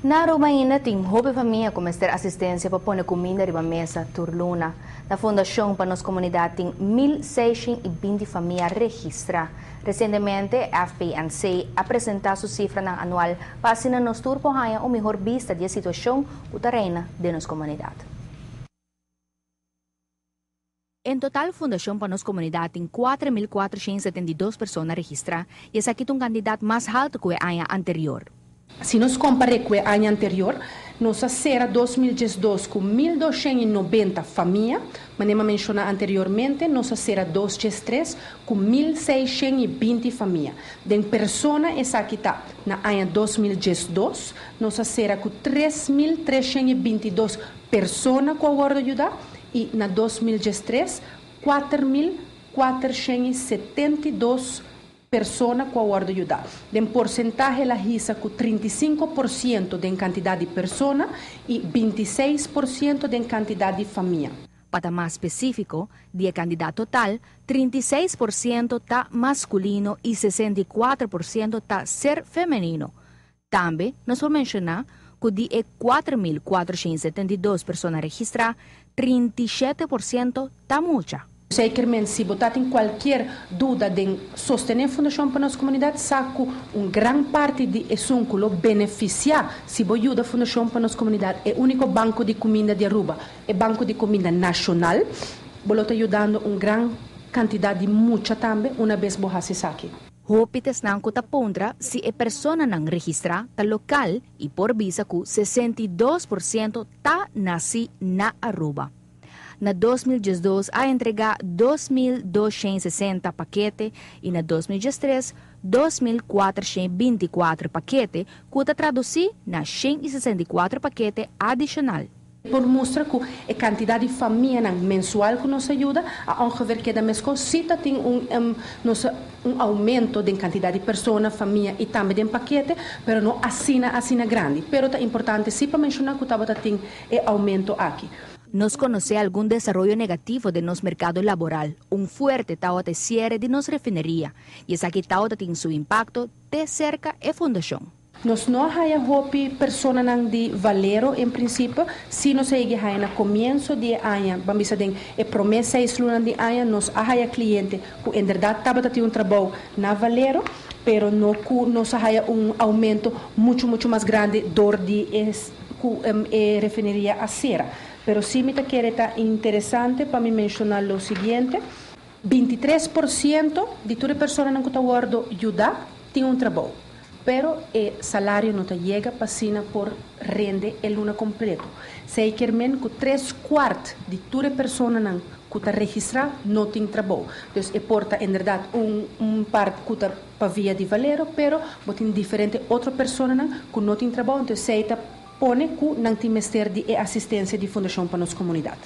Na Aruba ainda tin hopi famia cu mester asistencia pa pone cuminda riba mesa tur luna. Na Fundacion pa Nos Comunidad tin 1620 famia registra. Recientemente FPNC a presenta su cifranan anual pa asina nos tur por haya un mihor bista di e situacion cu ta reina den nos comunidad. En total Fundacion pa Nos Comunidad tin 4472 persona registra y esaki ta un cantidad mas halto cu e aña anterior. Si nos compara cu e aña anterior, nos a cera 2012 cu 1290 famia, manera menciona anteriormente, nos a cera 2013 cu 1620 famia. Den persona esaki ta, na aña 2012, nos a cera cu 3322 persona cu a wordo yuda y na 2013, 4472 persona cu a wordo yuda. Den porcentahe el a hisa cu 35% den cantidad di persona y 26% den cantidad di famia. Pa mas specifico, di e cantidad total, 36% ta masculino y 64% ta ser femenino. Tambe, nos por menciona cu di e 4.472 persona registra, 37% ta mucha. Zekermente, si bo tin cualkier duda di sostene Fundacion pa Nos Comunidad, sa cu un gran parti di esun cu lo beneficia si bo yuda Fundacion pa Nos Comunidad, e unico banco di cuminda di Aruba, e banco di cuminda nacional, bo ta yudando un gran cantidad di mucha tambe, una bes bo haci esaki. Hopi ta esnan cu ta puntra si e personanan registra ta local y por bisa cu 62% ta naci na Aruba. Na 2012 a entrega 2.260 pakete y na 2013 2.424 pakete, cu ta traduci na 164 pakete adicional. Por mustra cu e cantidad di famia mensual cu nos a yuda, a ongeveer keda mescos, si tin nos, un aumento di cantidad di persona, famia y tambe di pakete, pero no asina, asina grandi. Pero ta importante si pa menciona cu tabata tin e aumento aki. Nos conoce algun desaroyo negativo den nos mercado laboral, un fuerte tabata ciere di nos refineria, y esaki tabata tin su impacto te cerca e fundacion. Nos no a hopi personanan di Valero en principio, si nos a yega na comienso di aña, ban bisa den e prome 6 luna di aña, nos a haya cliente cu inderdaad tabata tin un trabou na Valero, pero no cu nos a haya un aumento mucho mucho mas grandi door di es, cu e refineria a cera. Pero si mi ta kere ta interesante pa mi menciona lo siguiente: 23% di tur persona cu ta wordo yuda tin un trabou, pero e salario no ta yega pa asina por rende e luna completo. Esey kiermen cu 3/4 di tur persona cu ta registra no tin trabou. Anto, e por ta inderdaad un parti cu ta pa via di Valero, pero tin diferente otro persona cu no tin trabou, anto esey ta pone cu nan tin mester di asistencia di Fundacion pa Nos Comunidad.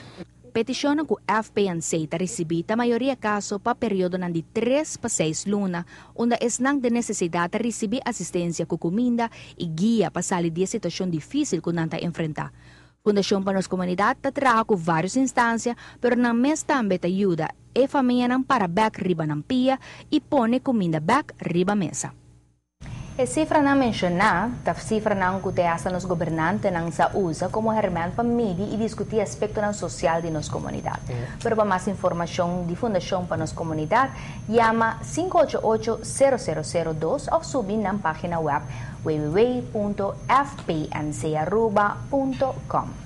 Peticion cu FPNC ta ricibi ta mayoria caso pa periodo di 3 pa 6 luna, unda esnan den necesidad ta ricibi asistencia cu cuminda y guia pa sali di e situacion dificil cu nan ta enfrenta. Fundacion pa Nos Comunidad ta traha cu varios instancia, pero nan mes tambe ta yuda e famianan para bek riba nan pia y pone cuminda bek riba mesa. E cifranan menciona, ta cifranan cu te hasta nos gobernantenan sa usa como herment pa midi y discuti aspectonan social di nos comunidad. Pero pa mas informacion di Fundacion pa Nos Comunidad, yama 588-0002 of subi na pagina web www.fpncaruba.com.